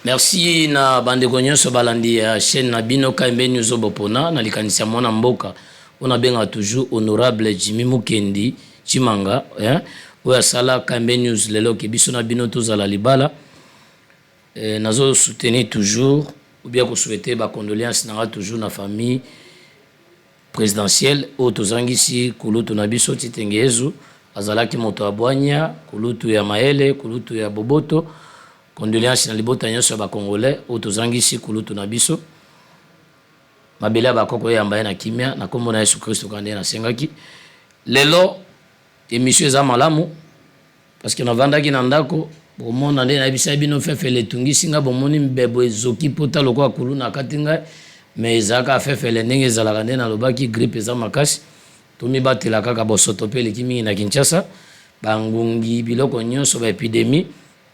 Merci na bandeko nyonso balandi ya chaîne na bino KMB News Bopona na likanisi ya mwana mboka oyo nabengaka toujours honorable Jimmy Mukendi Tshimanga, hein, oyo asala KMB News lelo ke biso na bino tozala libala. Nazo soutenir toujours ou bien ko souhaiter ba condoléances na nga toujours na famille présidentielle oyo tozangisi kulutu na biso Tshitenge Yezu. Azalaki moto ya bwanya, kulutu ya mayele, kulutu ya boboto. Condoléances na libota nyonso ya bacongolais oyo tozangisi kulutu na biso. Mabele ya bakoko eyamba ye na kimia na nkombo na Yesu Kristo, kaka nde nasengaki. Lelo émission eza malamu parce que navandaki na ndako, bomona nde nayebisa bino fefele etungisi nga. Bomoni mbebo ezoki pota lokola kulu na kati ngai, mais ezalaka fefele ndenge ezalaka. Nde nalobaki grippe eza makasi, tomibatela kaka. Bosoto mpe eleki mingi na Kinshasa, bangungi, biloko nyonso, baépidémie.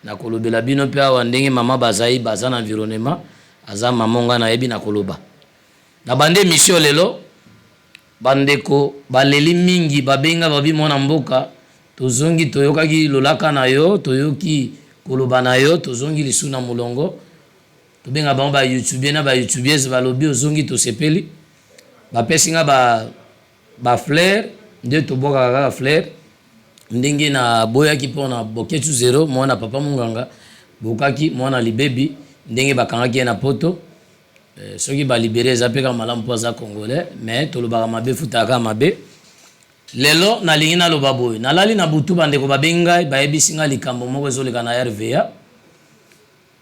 Nakolobela bino mpe awa ndenge mama bazai baza na environnement. Aza mama nga nayebi na koloba na bande émission. Lelo bandeko baleli mingi, babenga babi: "Mwana mboka, tozongi, toyokaki lolaka na yo, toyoki koloba na yo, tozongi lisu na molongo." Tobenga bango bayoutubie na bayoutubiese. Balobi: "Ozongi, tosepeli." Bapesi nga bafleur nde tobwakaka kaka fleur ndenge naboyaki mpona Boketu Zero, mwana papa Monganga bokaki mwana libebi, ndenge bakangaki ye na Poto. Soki balibérer, eza mpe kaka malamu mpo aza Congolais, mais tolobaka mabe futaka kaka mabe. Lelo nalingi naloba boye: nalali na butu, bandeko babengi ngai, bayebisi ngai likambo moko ezoleka na RVA.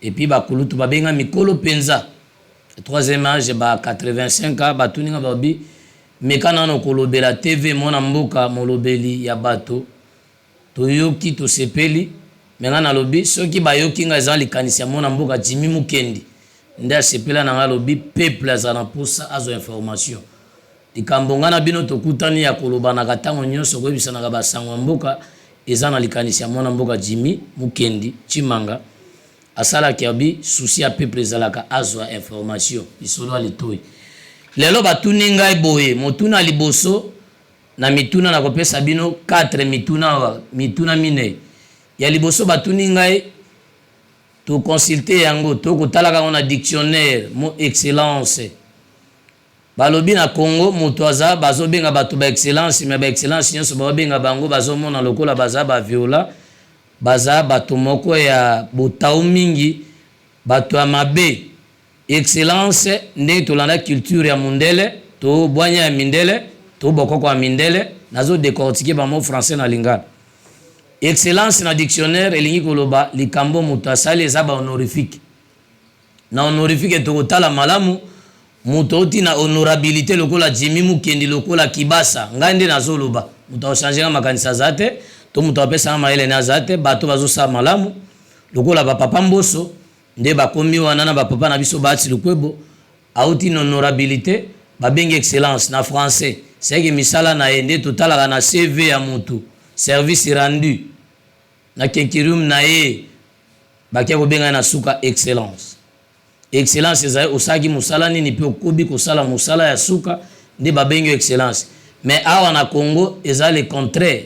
Et puis bakulutu babenga, mikolo mpenza, troisième âge, ba 85 ans, batuni nga, babi: "Meka nano kolobela TV, mwana mboka, molobeli ya bato, toyoki, tosepeli." Me nga nalobi, soki bayoki nga, eza likanisi ya mwana mboka Jimmy Mukendi nde asepela na nga. Alobi peuple azala na mposa azwa information. Likambo nga na bino tokutani ya kolobanaka ntango nyonso, koyebisanaka basango ya mboka, eza na likanisi ya mwana mboka Jimmy Mukendi Tshimanga. Asalaki abi souci ya peuple ezalaka azwa information, lisolo ya litoi. Lelo batuni ngai boye, motuna liboso na mituna, nakopesa bino 4 mituna awa, mituna minei. Ya liboso batuni ngai, toconsulter yango, tokotalaka yango na dictionnaire, mot excellence. Balobi na Congo moto aza, bazobenga bato baexcellence, me baexcellence nyonso baobenga bango, bazomona lokola baza baviola, baza bato moko ya botau mingi, bato ya mabe. Excellence, ndenge tolanda culture ya mundele to bwanya ya mindele to bokoko ya mindele, nazodécortiquer bamots français na lingala. Excellence na dictionnaire elingi koloba likambo moto asali eza bahonorifique. Na honorifique tokotala malamu, moto oti na honorabilité lokola Jimmy Mukendi, lokola Kibasa. Ngai nde nazoloba, moto akochanger nga makanisi aza te, to moto apesanga mayele ne aza te. Bato bazosala malamu lokola bapapa Mboso nde bakomi wana na bapapa na biso Bahati Lukwebo, auti na honorabilité, babengi excellence na français. C'est que misala na ye nde totalaka na CV ya motu, service rendu na curriculum na ye, bakia kobenga ye na suka excellence. Excellence ezali osalaki mosala nini mpe okobi kosala mosala ya suka, nde babengi yo excellence. Mais awa na Congo eza le contraire.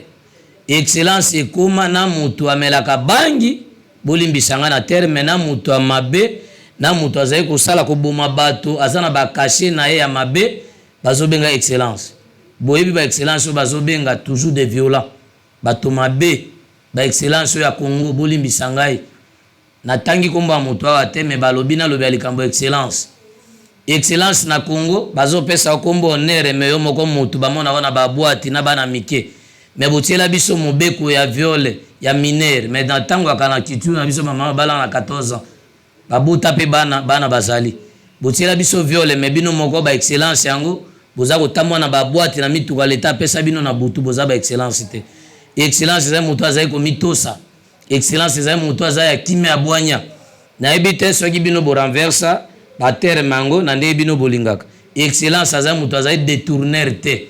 Excellence ekóma na moto amelaka bangi, bolimbisa nga na terme, na moto ya mabe, na moto azali kosala koboma bato, aza na bacachet na ye ya mabe, bazobenga excellence. Boyebi baexcellence oyo bazobenga toujours des violents, bato mabe, baexcellence oyo ya Congo. Bolimbisa ngai, natangi nkombo ya moto awa te, me balobi nalobi ya likambo excellence. Excellence na Congo, bazopesa nkombo honneur, me yo moko motu bamona wana babwati na bana mike. Me botiela biso mobeko ya viol ya mineur, me na ntango ya na culture na biso, bamama bala na 14 ans, babota mpe bana, bana bazali. Botiela biso viol, me bino moko baexcellence yango boza kotambola na baboîte na mituka leta apesa bino na butu. Boza baexcellence te. Excellence ezali moto azali komitosa. Excellence ezali moto aza ya kimia, ya bwanya. Nayebi te soki bino borenverser baterme yango na ndenge bino bolingaka. Excellence azali moto azali détourneur te.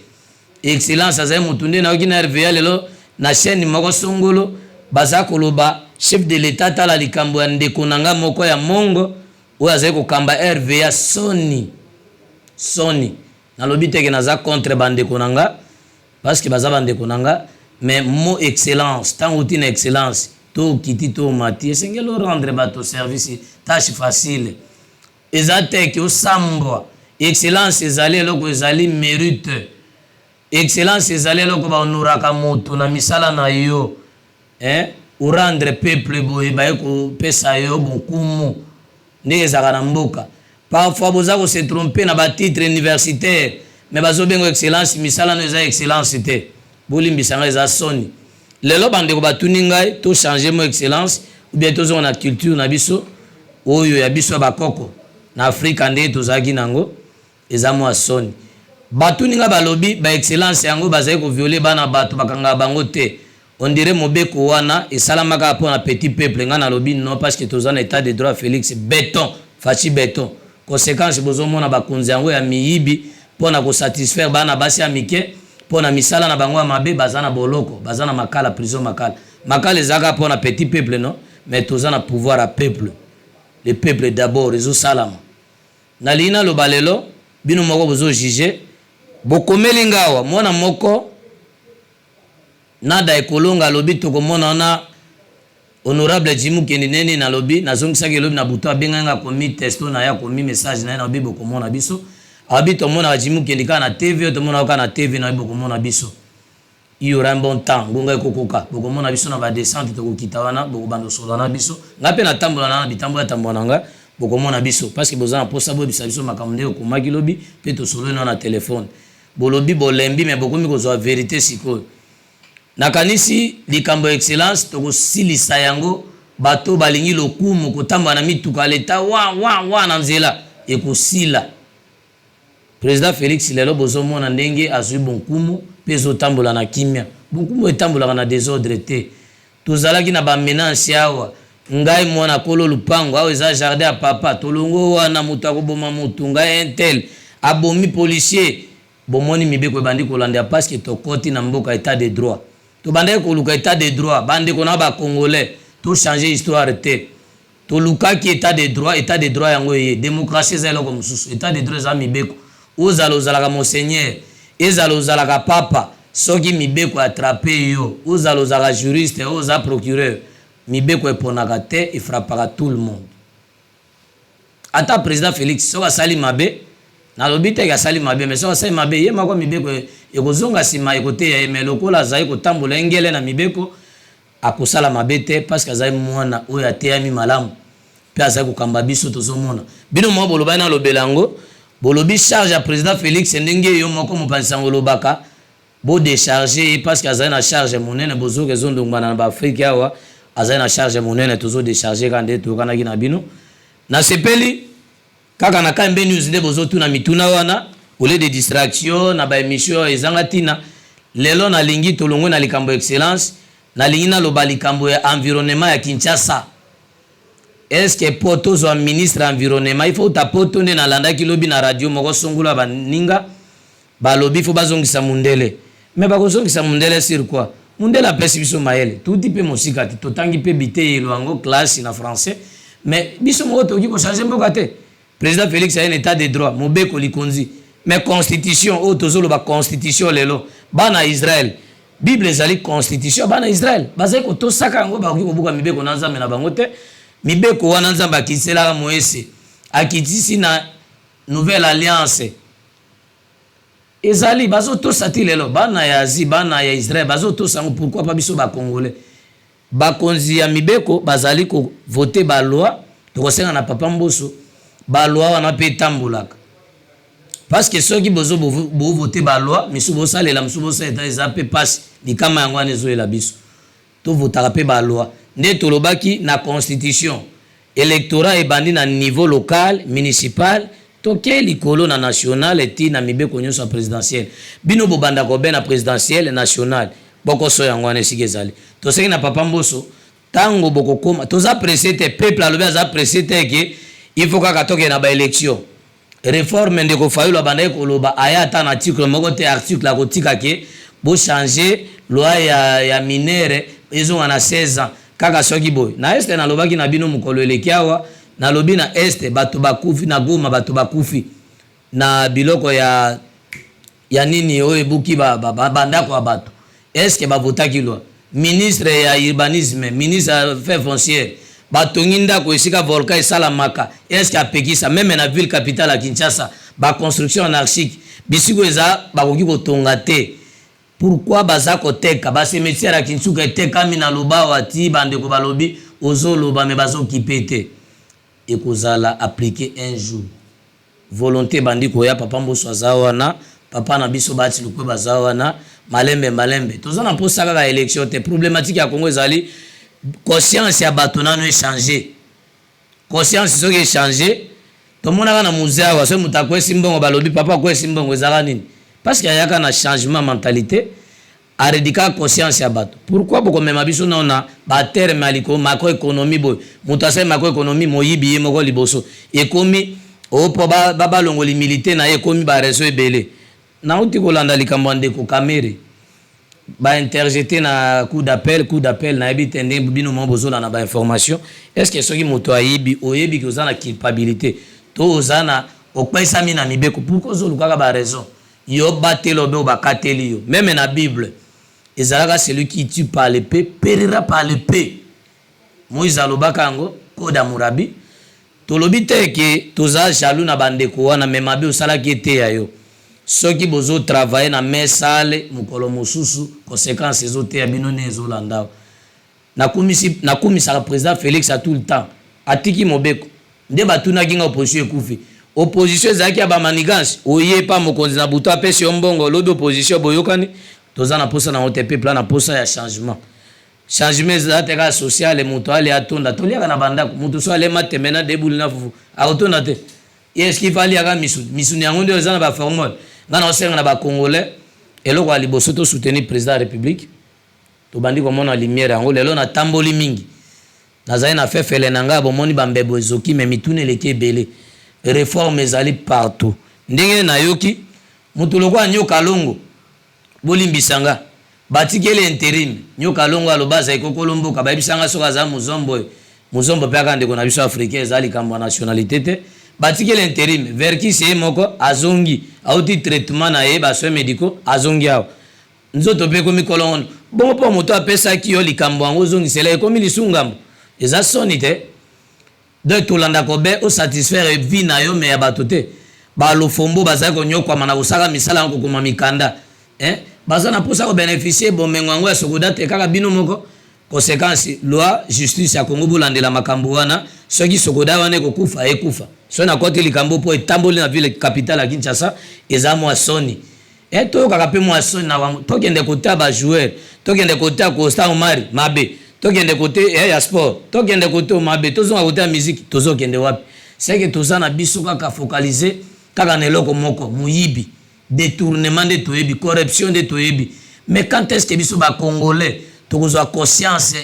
Excellence azali motu nde nayoki na RVA lelo na chaîne moko songolo, baza koloba chef de l'État tala likambo ya ndeko na nga moko ya mongo oyo azali kokamba RVA. Soni, soni. Nalobi teke naza contre bandeko na nga, parce que baza bandeko na nga, mais mot excellence, ntango oti na excellence, To okiti to omati, esengeli o rendre bato service, tâche facile. Eza te ke osambwa. Excellence ezali eloko ezali merite. Excellence ezali eloko ba honoraka moto na misala na yo. Hein? O rendre peuple boye baye kopesa yo bonkumu. Ndenge ezalaka na mboka. Parfois boza ko se tromper na ba titres universitaires mais bazo benga yo excellence misala no eza excellence te. Bolimbisa ngai eza soni. Lelo ba ndeko batuni ngai to changer mot excellence ou bien tozonga na culture na biso oyo ya biso ya ba koko na Afrika ndenge tozalaki nango eza mua soni. Batuni ngai balobi ba excellence yango bazali ko violer bana batu bakangaka bango te. On dirait mobeko wana esalama kaka pona petit peuple nga nalobi non parce que toza na etat de droit Felix beton Fatshi beton consequence bozo mona bakonzi yango ya miyibi pona ko satisfaire bana basi ya mike pona misala na bango ya mabe baza na boloko baza na makala prison makala makala eza kaka pona petit peuple non mais toza na pouvoir ya peuple le peuple d'abord ezo salama nalingi naloba lelo bino moko bozo juger bokomeli nga awa mwana moko Nada ekolonga alobi tokomona wana honorable Jimmy Mukendi ndenge nini nalobi nazongisaki elobi na butu abengaki nga akomi testo na ye akomi message na ye nalobi bokomona biso alobi tomonaka Jimmy Mukendi kaka na TV oyo tomonaka kaka na TV nalobi bokomona biso il y aura un bon temps ngonga ekokoka bokomona biso na ba descente tokokita wana bokobanda kosolola na biso nga mpe natambola na bitambola tambola na nga bokomona biso parce que boza na mposa boyebisa biso makambo ndenge okomaki lobi mpe tosololi nao na telefone Bolobi bolembi mais bokomi kozua verite sikoyo. Nakanisi likambo ya excellence tokosilisa yango bato oyo balingi lokumu kotambola na mituka ya l'etat wa wa wa na nzela ekosila. President Felix lelo bozomona ndenge azui bonkumu pe ezotambola na kimia. Bonkumu etambolaka na desordre te. Tozalaki na ba menances awa ngai mwana kolo lupango awa eza jardin ya papa tolongwe wana moto akoboma moto ngai un tel abomi policier bomoni mibeko ebandi kolandela parce que tokoti na mboka etat de droit tobandaki koluka etat de droit bandeko na ba congolais to changer histoire te Tolukaki etat de droit, etat de droit yango eye. Democratie eza eloko mosusu. Etat de droit eza mibeko. Ozala ozalaka monseigneur, ezala ozalaka papa, soki mibeko e attraper yo, ozala ozalaka juriste, oza procureur, mibeko eponaka te, e frappaka tout le monde. Ata president Felix soki asali mabe, nalobi te ke asali mabe, mais soki asali mabe, ye moko mibeko ekozonga sima, ekoteya ye, mais lokola azali kotambola engele na mibeko, Akosala mabe te parce que azali mwana oyo ateyami malamu pe azali kokamba biso tozomona. Bino moko bolobaki nalobela yango, bolobi charge ya president Felix ndenge yo moko mopanzi sango olobaka bo decharger ye parce que azali na charge monene bozoka ezondongbana na ba Afrique awa azali na charge monene tozo decharger kaka nde toyokanaki na bino. Nasepeli Kaka na KMB News nde bozo tuna mituna wana au lieu de distraction na ba emission oyo ezanga tina. Lelo nalingi tolongwe na likambo ya excellence, nalingi naloba likambo ya environnement ya Kinshasa. Est ce que po tozwa ministre ya environnement il faut uta poto? Nde nalandaki lobi na radio moko songolo ya baninga balobi faut bazongisa mundele. Mais bakozongisa mundele sur quoi? Mundele apesi biso mayele, touti pe mosika te, totangi pe biteyelo yango classe na français, mais biso moko tokoki ko changer mboka te. President Felix aye na etat de droit, mobeko likonzi, mais constitution oyo tozoloba constitution lelo, bana Israël, Bible ezali constitution ya bana Israël, bazali kotosaka yango, bakoki kobuka mibeko na Nzambe na bango te. Mibeko wana Nzambe akitiselaka Moese, akitisi na nouvelle alliance. Ezali bazo tosa ti lelo bana ya Asie bana ya Israël bazo tosa yango pourquoi pas biso ba congolais bakonzi ya mibeko bazali ko voter ba loi tokosenga na papa Mboso ba loi wana pe etambolaka parce que soki bozo bo voter ba loi misusu bosalela misusu bosalela eza pe pasi likama yango wana ezoyela biso To votaka pe ba loi. Nde tolobaki na constitution. Electorat ebandi na niveau local, municipal, toke likolo na national ti na mibeko nionso ya presidentielle. Bino bobanda kobe na presidentielle, national. Bokoso yango wana esika ezali. Tosengi na papa Mboso, tango bokokoma, toza presse te, peuple alobi aza presse te ke il faut kaka tokende na ba elections. Reforme ndeko Fayulu abandaki koloba aya ata na article moko te article akotika ke bo changer loi ya ya mineure ezonga na 16 ans kaka soki boye na est nalobaki na bino mokolo eleki awa nalobi na est bato bakufi na Goma bato bakufi na biloko ya ya nini oyo ebuki ba, ba, ba, bandako ya bato est ce que bavotaki loi? Ministre ya urbanisme, ministre ya affaires foncières, batongi ndako esika volcan esalamaka, est-ce apekisa? Même na ville capitale ya Kinshasa, baconstruction anarchique, bisiko eza bakoki kotonga te, pourquoi baza koteka? Bacimetière ya Kinsuka etekami na Lubawa ti bandeko balobi ozoloba, me bazokipe te. Ekozala appliqué un jour. Volonté ebandi koya. Papa Mboso aza wana, papa na biso Bahati Lukwebo baza wana. Malembe malembe, toza na mposa kaka élection te. Problématique ya Congo ezali conscience ya bato nano échange. Conscience soki échange, tomonaka na musée awa, soki moto akwesi mbongo, balobi papa akwesi mbongo, ezalaka nini? Parce que ayaka na changement mentalité, aredikaka conscience ya bato. Pourquoi bokomema biso nao na baterme ya likolo, macroéconomie boye? Moto asali macroéconomie, moyibi ye moko liboso. Ekomi opo balongoli milité na ye, ekomi bareseau ebele. Nauti kolanda likambo ya ndeko Kamerhe, bainterjeté na cour d'appel. Cour d'appel, nayebi te ndenge bino moko bozolanda bainformation. Est ce que soki moto ayibi, oyebi ke oza na culpabilité to oza na okwesami na mibeko, pourquoi ozolukaka baraison? Yo bateli obe bakateli yo. Même na Bible ezalaka: "Celui qui tue par l'épée périra par l'épée." Moïse alobaka yango, code Hammurabi. Tolobi te ke toza jaloux na bandeko wana, me mabe osalaki eteya yo. Soki bozotravaille na main sale, mokolo mosusu conséquence ezoteya bino nde ezolanda. Nakumisaka président Félix à tout le temps, atiki mobeko. Nde batunaki nga: opposition ekufi? Opposition ezalaki ya bamanigance. Oye pa mokonzi na butu, apesi yo mbongo, olobi opposition, boyokani. Toza na posa nango te. Peuple na posa ya changement. Changement eza te kaka sociale. Moto ale atonda, toliaka na bandako. Moto so alema tembe na debuli na fufu, akotonda te. Eski fa aliaka misuni? Misuni yango nde eza na baformole. Ngai na osenga na bacongolais, eloko ya liboso, tosoutenir président ya République. Tobandi komona lumière yango lelo. Natamboli mingi, nazali na fefele na ngai, bomoni bambebo ezoki, me mituna eleki ebele. Réforme ezali partout. Ndenge nayoki moto lokola Nyoka Longo, bolimbisa nga, batikeli intérim. Nyoka Longo aloba azali kokolo mboka. Bayebisanga soki aza mozombo oyo, mozombo mpe aka ndeko na biso africain, eza likambo ya nationalité te. Batikeli intérim. Verckys ye moko azongi, auti traitement na ye, basoins médicaux, azongi awa, nzoto mpe ekomi kolongono. Bongo mpo moto apesaki yo likambo yango, ozongisela, ekomi lisungambo. Eza soni te? Donc tolandaka obe osatisfaire vie na yo, me ya bato te. Balofombo bazali konyokwama na kosala misala yango, kokoma mikanda, eh? Baza na mposa kobénéficie bomengo yango ya SOCODA te, kaka bino moko. Conséquence, loi, justice ya Kongo, bolandela makambo wana. Soki SOCODA wana ekokufa, ekufa. Soki nakoti likambo mpo etamboli na ville capitale ya Kinshasa, eza mwa soni. E toyokaka mpe mwa soni na bango. Tokende kote bajoueur, tokende kote ya Constant Omari mabe, tokende kote ya sport, tokende kote mabe, tozonga kote ya musique, tozokende wapi? Seke toza na biso kaka focalisé kaka na eloko moko, moyibi, détournement nde toyebi, corruption nde toyebi. Mais quand est ce que biso bacongolais tokozwa conscience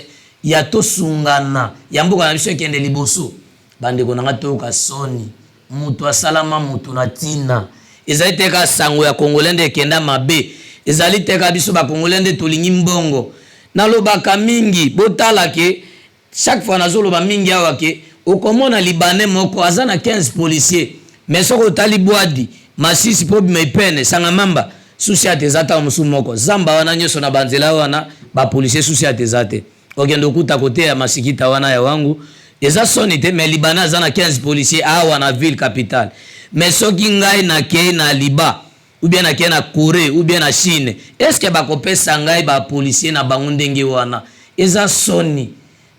ya tosungana, ya mboka na biso ekende liboso? Bandeko na nga, toyoka soni. Moto asalama moto na ntina. Ezali te kaka sango ya congolais nde ekenda mabe, ezali te kaka biso bacongolais nde tolingi mbongo. Nalobaka mingi, botala ke chaque fois nazoloba mingi awa ke okomona Libanais moko aza na 15 policier, mais soki otali Bwadi, Masisi, mpo bima ipene Sangamamba, susi ate eza ntango mosusu moko zamba wana nyonso na banzela wana, bapolicier susi ate eza te. Okende okuta kote ya Masikita wana ya wangu, eza soni te? Mais Libanais aza na 15 policier awa na ville capitale. Mais soki ngai nakei na Liba ou bien nakei na Corée ou bien na Chine, est ce que bakopesa ngai bapolicier na bango ndenge wana? Eza soni.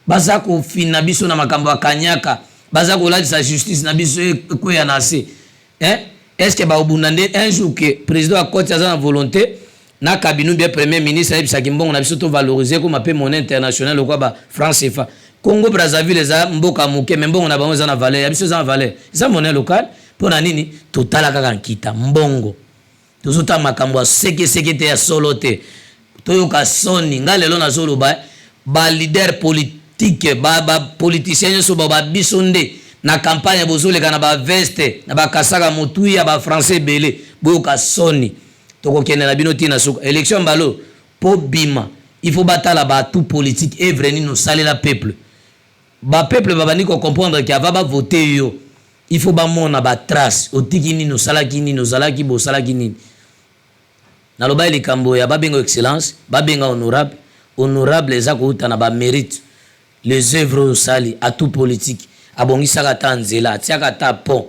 Baza kofina biso na makambo ya kanyaka, baza kolatisa justice na biso ekweya na se, hein? Est ce que bakobunda nde un jour ke président akoti, aza na volonté na cabinet, bien premier ministre ayebisaki mbongo na biso tovaloriser, koma mpe monnaie internationale lokwa ba franc CFA? Congo Brazzaville eza mboka moke, me mbongo na bango eza na valeur, ya biso eza na valeur, eza monnaie locale. Mpo na nini totala kaka nkita mbongo, tozotala makambo ya sekeseke te, ya solo te? Toyoka soni. Ngai lelo nazoloba, baleader politique, bapoliticien nyonso babiso nde na campagne bozoleka na baveste na bakasaka motui ya bafrançais ebele. Boyoka soni. Tokokende na bino ntina suka. Élection mbalo mpo bima, il faut batala batu politique, œuvre nini osalela peuple. Bapeuple babandi kocomprendre ke ava bavote yo, il faut bamona batrace otiki nini, osalaki nini, ozalaki bo osalaki nini. Naloba likambo ya babenga excellence, babenga honorable. Honorable eza kouta na ba mérite, les œuvres oyo osali, atout politique, abongisaka ata nzela, atiaka ata pont,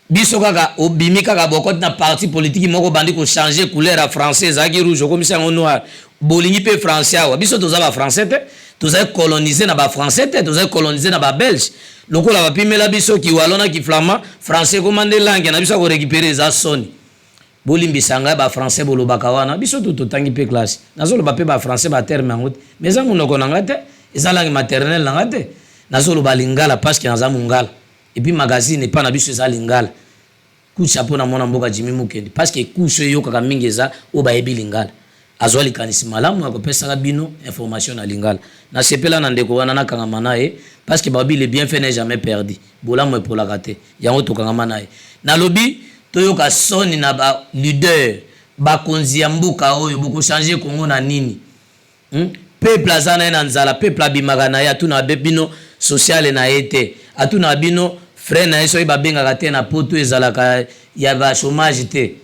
Biso kaka obimi kaka, bokoti na parti politique moko, obandi kochanger couleur ya français. Ezalaki rouge, okomisi yango noir. Bolingi mpe français awa. Biso toza bafrançais te, tozali colonisé na bafrançais te, tozali colonisé na babelge. Lokola bapimela biso kiwallon na kiflamand, français ekoma nde langue na biso ya korécupérer. Eza soni, bolimbisa ngai, bafrançais bolobaka wana. Biso tu totangi mpe classe, nazoloba mpe bafrançais, baterme yango te, mais eza monoko na ngai te, eza langue maternelle na ngai te. Nazoloba lingala parce que naza mongala, et puis magazine epa na biso eza lingala. Coup chapeau na mwana mboka Jimi Mukendi, parce que couche eyokaka mingi eza oyo bayebi lingala. Azwa likanisi malamu ya kopesaka bino information na lingala. Nasepela na ndeko wana, nakangama na ye, parce que babi le bienfait n'est jamais perdu, bolamu epolaka te. Yango tokangama na ye. Nalobi toyoka soni na baleader, bakonzi ya mboka oyo. Bokochanger Kongo na nini, Peuple aza na ye na nzala. Peuple abimaka na ye, atuna bino sociale na ye te, atuna bino frais na ye soki babengaka te na poto ezalaka ya bachômage te.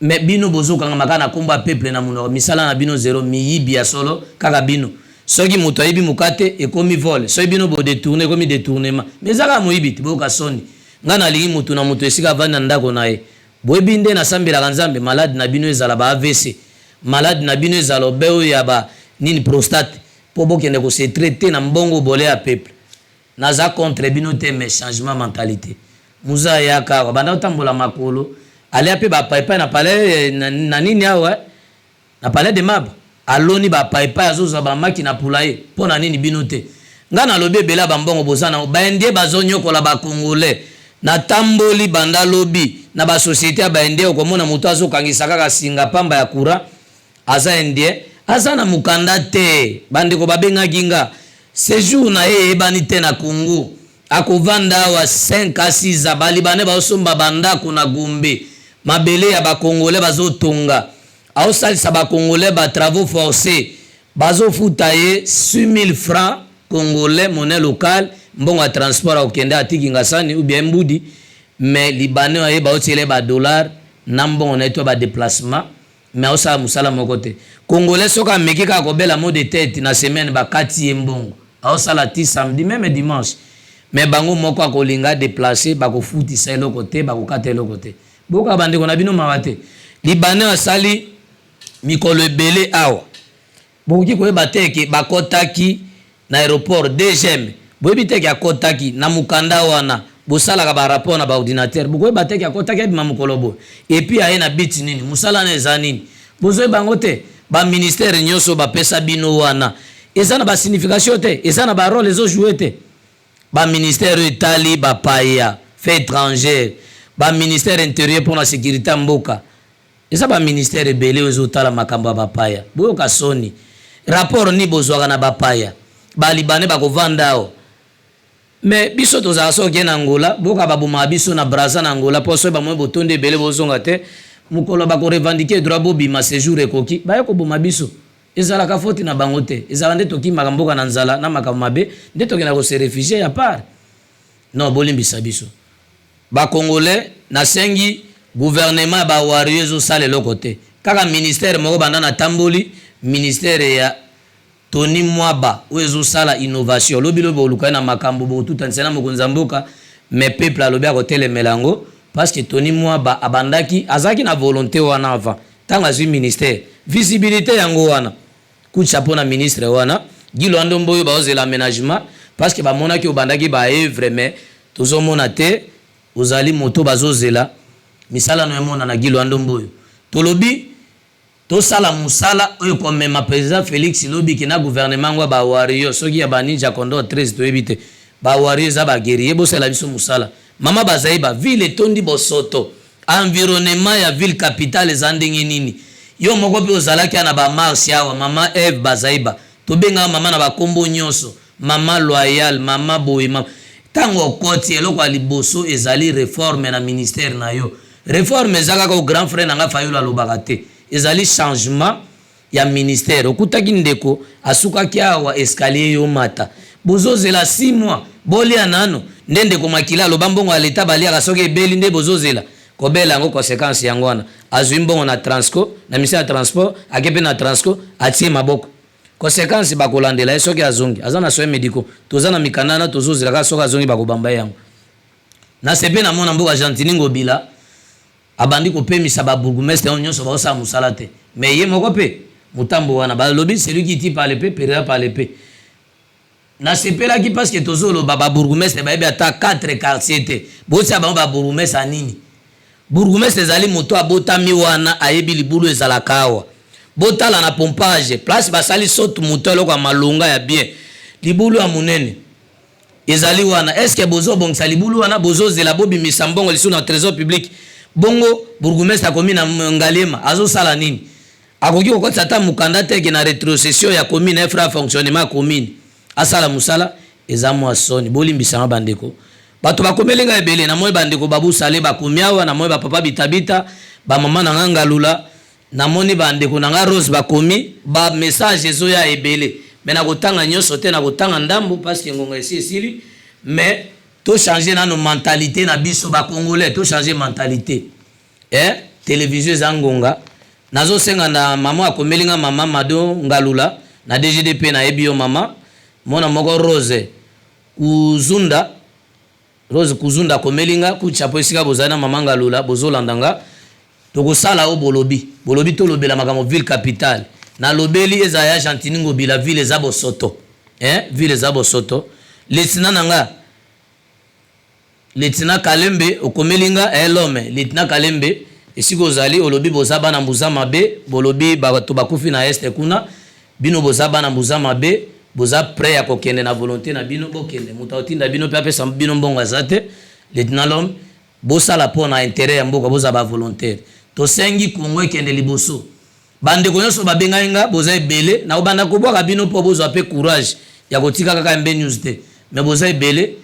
Mais bino bozokangama kaka na nkombo ya peuple na monoko, misala na bino zero. Miyibi ya solo kaka bino. Soki moto ayibi mokate, ekomi vol. Soki bino bodétourner, ekomi détournement, mais eza kaka moyibi te. Boyoka soni. Ngai nalingi motu na moto esika avandi na ndako na ye. Boyebi nde nasambelaka Nzambe, maladi na bino ezala ba AVC, maladi na bino ezala obe oyo ya ba nini, prostate, mpo bokende kose traiter na mbongo bole ya peuple. Naza contre bino te, mais changement mentalité. Muza ayaka awa, banda kotambola makolo, alia mpe bapaipai na palais na nini awa, na palais de marbre, aloni bapaipai, azozwa bamaki na poulailler. Mpo na nini bino te? Nga nalobi ebele ya bambongo boza nango, baindien bazonyokola bacongolais. Natamboli banda lobi na basociété ya baindien, okomona moto azokangisa kaka singa pamba ya courant, aza indien, aza na mokanda te. Bandeko babengaki nga, séjour na ye eyebani te na Congo, akovanda awa 5 à 6 ans. Balibanais bazosomba bandako na Gombe, mabele ya bacongolais bazotonga, aosalisa bacongolais batravaux forcés, bazofuta ye 6000 francs congolais, monnaie locale, mbongo ya transport akokende atiki ngasani ou bien mbudi. Mais libanais aye, baotiela ye badollar na mbongo na ye to badéplacement, mais aosala mosala moko te. Congolais soki ameki kaka kobela maux de tête na semaine, bakati ye mbongo, aosala ti samedi, même dimanche. Mais bango moko akolinga déplace, bakofutisa eloko te, bakokata eloko te. Boyoka bandeko na bino mawa te. Libanais asali mikolo ebele awa, bokoki koyeba te ke bakɔtaki na aéroport DGM. Boyebi te ke akɔtaki na mokanda wana. Bosalaka barapport na baordinateur, bokoyeba te ke akɔtaki, abima mokolo boye, et puis aye na biti nini, mosala na eza nini, bozoyeba yango te. Baministère nyonso bapesa bino wana eza na basignification te, eza na barôle ezojouer te. Baministère oyo etali bapaya, affaires étrangère, baministère intérieur mpona sécurité ya mboka, eza baministère ebele oyo ezotala makambo ya bapaya. Boyoka soni. Rapport ni bozwaka na bapaya, balibanais bakovanda awa, mais biso tozala soki okei na Angola, boyoka babomaka biso na Braza na Angola, mpo soki bamoi botondi ebele, bozonga te. Mokolo bakorevendiquer droit, bobima, séjour ekoki, baye koboma biso. Ezalaka foti na bango te, ezalaka nde tokimaka mboka na nzala na makambo mabe, nde tokenda kose réfugier ya part. Non, bolimbisa biso bacongolais. Nasengi gouvernement ya bawarriors ezosala eloko te, kaka ministère moko. Banda natamboli, ministère ya Tony Mwaba oyo ezosala innovation, lobi lobi oluka ye na makambo, bokotutanisa na mokonzi ya mboka. Mais peuple alobi akotelemela yango, parce que Tony Mwaba abandaki, azalaki na volonté wana avant. Ntango azwi ministère, visibilité yango wana. Coup de chapeau na ministre wana Guy Loando Mboyo. Baozela aménagement, parce que bamonaki obandaki baœuvre, mais tozomona te. Ozali moto bazozela misala no emonana. Guy Loando Mboyo, tolobi tosala mosala oyo komema président Félix lobiki na gouvernement ngo ya bawarriors, soki ya baninja condor 13, toyebi te. Bawarriors eza baguerrier, bosala biso mosala. Mama bazali, baville etondi bosoto, environnement ya ville capitale eza ndenge nini? Yo moko mpe ozalaki na bamarche awa. Mama Eve Bazaiba, tobengaka mama na bakombo nyonso, mama loyal, mama boye, mama. Ntango okoti, eloko ya liboso ezali réforme na ministère na yo. Réforme eza kaka o grand frère na nga Fayulu alobaka te, ezali changement ya ministère. Okutaki ndeko asukaki awa, escalier yo mata, bozozela 6 mois, bolia nano nde. Ndeko Makila aloba mbongo ya leta baliaka soki ebeli nde bozozela. Kobela yango, conséquence yango wana. Azwi mbongo na Transco, na ministère ya transport, ake mpe na Transco, atie maboko. Conséquence, bakolandela ye soki azongi. Aza na soins médicaux, toza na mikanda wana, tozozela kaka soki azongi, bakobamba ye yango. Na sepe na mona mboka Gentiny Ngobila abandi kopemisa babourgmestre oyo nyonso baosala mosala te. Mais ye moko mpe motambo wana, balobi: "Celui qui tue par l'épée périra par l'épée." Nasepelaki parce que tozoloba babourgmestre bayebi ata 4 quartier te. Botia bango babourgmestre ya nini? Bourgmestre ezali moto abotami wana, ayebi libulu ezalaka awa. Botala na pompage, place basali saute moto, eloko ya malonga ya bien, libulu ya monene ezali wana. Est-ce bozobongisa libulu wana? Bozozela bobimisa mbongo lisusu na trésor public. Bongo bourgmestre akomi na Ngaliema, azosala nini? Akoki kokotisa ata mokanda teke na rétrocession ya commune, frais ya fonctionnement ya commune, asala mosala. Eza mwa soni, bolimbisanga bandeko. Bato bakomeli ngai ebele. Namoni bandeko babusale bakomi awa, namoni bapapa Bitabita, bamama na nga Ngalula, namoni bandeko na nga Rose bakomi bamessage. Ezoya ebele, mais nakotanga nyonso te, nakotanga ndambu parce que ngonga esi esili. Mais tochange nano mentalité na biso bacongolais, tochange mentalité, eh? Télévision eza ngonga. Nazosenga na mama akomeli nga, mama Mado Ngalula na DGDP, nayebi yo mama. Mwana moko Rose Kuzunda, Rose Kuzunda akomeli nga kutya po esika bozali na mama Ngalula, bozolanda nga. Tokosala oyo bolobi. Bolobi tolobela makambo ville capitale. Nalobeli ezala ya Gentiny Ngobila, ville eza bosoto, eh? Ville eza bosoto. Lieutenant na nga, lieutenant Kalembe, okomeli nga elome. Lieutenant Kalembe, esika ozali, olobi boza bana mbuza mabe. Bolobi bato bakufi na Est kuna, bino boza bana mbuza mabe. Boza prêt ya kokende na volonté na bino, bokende. Moto akotinda bino mpe apesa bino mbongo aza te. Lieutenant Lome, bosala mpo na intérêt ya mboka, boza bavolontaire. Tosengi Kongo ekende liboso. Bandeko nyonso babengai nga, boza ebele. Nakobanda kobwaka bino mpo bozwa mpe courage ya kotika kaka MB News te. Mais boza ebele.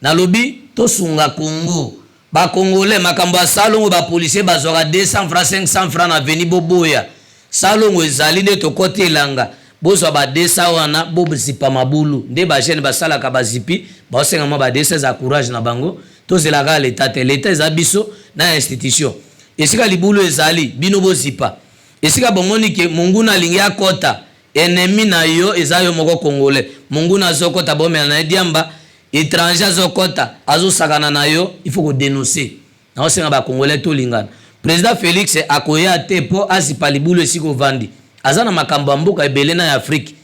Nalobi tosunga Kongo, bacongolais. Makambo ya salongo, bapolicier bazwaka 200 francs, 500 francs na veni. Boboya salongo, ezali nde tokɔti elanga. Bozwa ba 200 wana, bozipa mabulu nde bajeune basalaka, bazipi, baosenga mwa ba 200, eza courage na bango. Tozelaka leta te, leta eza biso na institution. Esika libulu ezali, bino bozipa. Esika bomoni ke monguna alingi akɔta, ennemi na yo eza yo moko congolais. Monguna azokɔta, bomela na ye diamba. Étranger azokɔta, azosakana na yo, il faut kodénoncer. Naosenga bacongolais tolingana. Président Félix akoya te mpo azipa libulu esika ovandi. Aza na makambo ya mboka ebele na ya Afrique.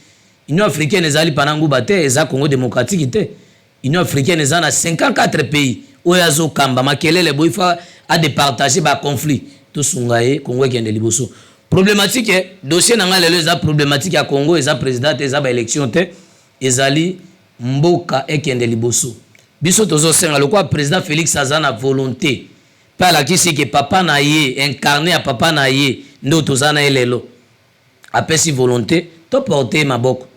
Union africaine ezali pana nguba te, eza Congo démocratique te. Union africaine eza na 54 pays oyo azokamba. Makelele boye, fa adépartage baconflit. Tosunga ye, Congo ekende liboso. Problématique, dossier na ngai lelo eza problématique ya Congo, eza président te, eza baélection te, ezali mboka ekende liboso. Biso tozosenga, lokola président Félix aza na volonté mpe alakisi ke papa na ye, incarné ya papa na ye nde oyo toza na ye lelo, apesi volonté, toporte maboko.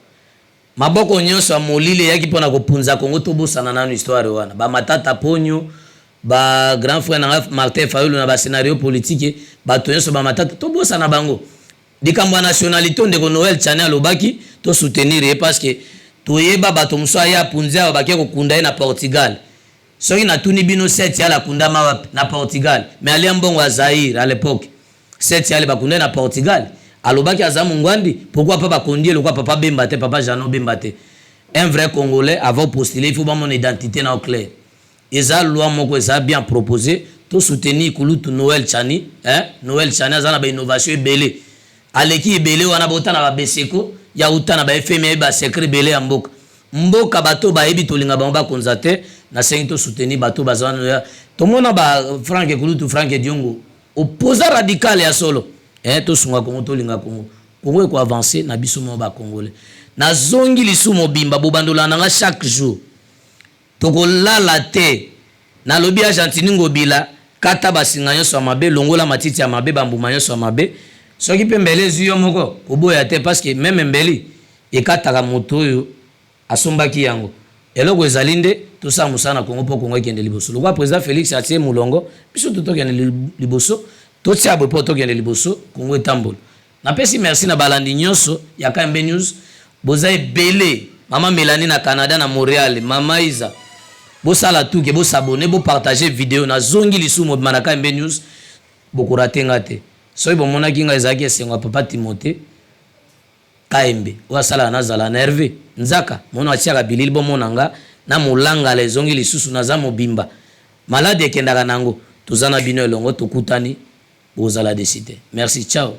Maboko nyonso ya molili eyaki mpona kopunza Kongo, tobosana nano histoire wana. Bamatata Ponyo, ba grand frère nanga Martin Fayulu na bascénario politique, bato nyonso bamatata, tobosana bango. Likambo ya nationalité, ndeko Noel Tshiani alobaki, tosoutenir ye parce que toyeba bato mosusu aye apunzi awa, bake kokunda ye na Portugal. Soki natuni bino, Seti Ale akundama wapi? Na Portugal. Mais alia mbongo ya Zaire à l'époque. Seti Ale bakunda ye na Portugal. Alobaki aza mongwandi. Pourquoi pa bakondi ye lokwa papa Bemba te, papa Jano Bemba te? Un vrai Congolais, avant postuler, il faut bamona identité na clair. Eza loi moko eza bien proposé. Tosoutenir kulutu Noel Tshiani, hein? Noel Tshiani aza na bainnovation ebele, aleki ebele wana. Bota na babeseko ya uta na baFMI, ayebi basecret ebele ya mboka. Mboka, bato bayebi, tolinga bango bakonza te. Nasengi tosoutenir bato baza wana. Tomona ba Frank, kulutu Frank Diongo, opposant radical ya solo, eh, tosunga Kongo, tolinga Kongo. Kongo ekoavance na biso moko bacongolais. Nazongi lisu mobimba, bobandola na nga chaque jour, tokolala te. Nalobi ya Gentiny Ngobila, kata basinga nyonso ya mabe, longola matiti ya mabe, bambuma nyonso ya mabe. Soki mpe mbeli ezwi yo moko, koboya te, parce que même mbeli ekataka moto oyo asombaki yango. Eloko ezali nde tosala mosala na Kongo mpo Kongo ekende liboso. Lokola président Félix atie molongo, biso to tokende liboso, totia boye mpo tokende liboso, Kongo etambola. Napesi merci na balandi nyonso ya KMB News, boza ebele. Mama Mélanie na Canada, na Montréal, mama Isa. Bosala tout que bo s'abonner, bo partager video. Nazongi lisusu mobima na KMB News, bokorater nga te. Soki bomonaki nga, ezalaki esengo ya papa Timothée KMB oyo asalaka nazala na Herve Nzaka mono atiaka bilili. Bomona nga na molangala ezongi lisusu, naza mobimba, maladi ekendaka nango. Toza na bino elongo, tokutani, bozala déçus te. Merci, ciao.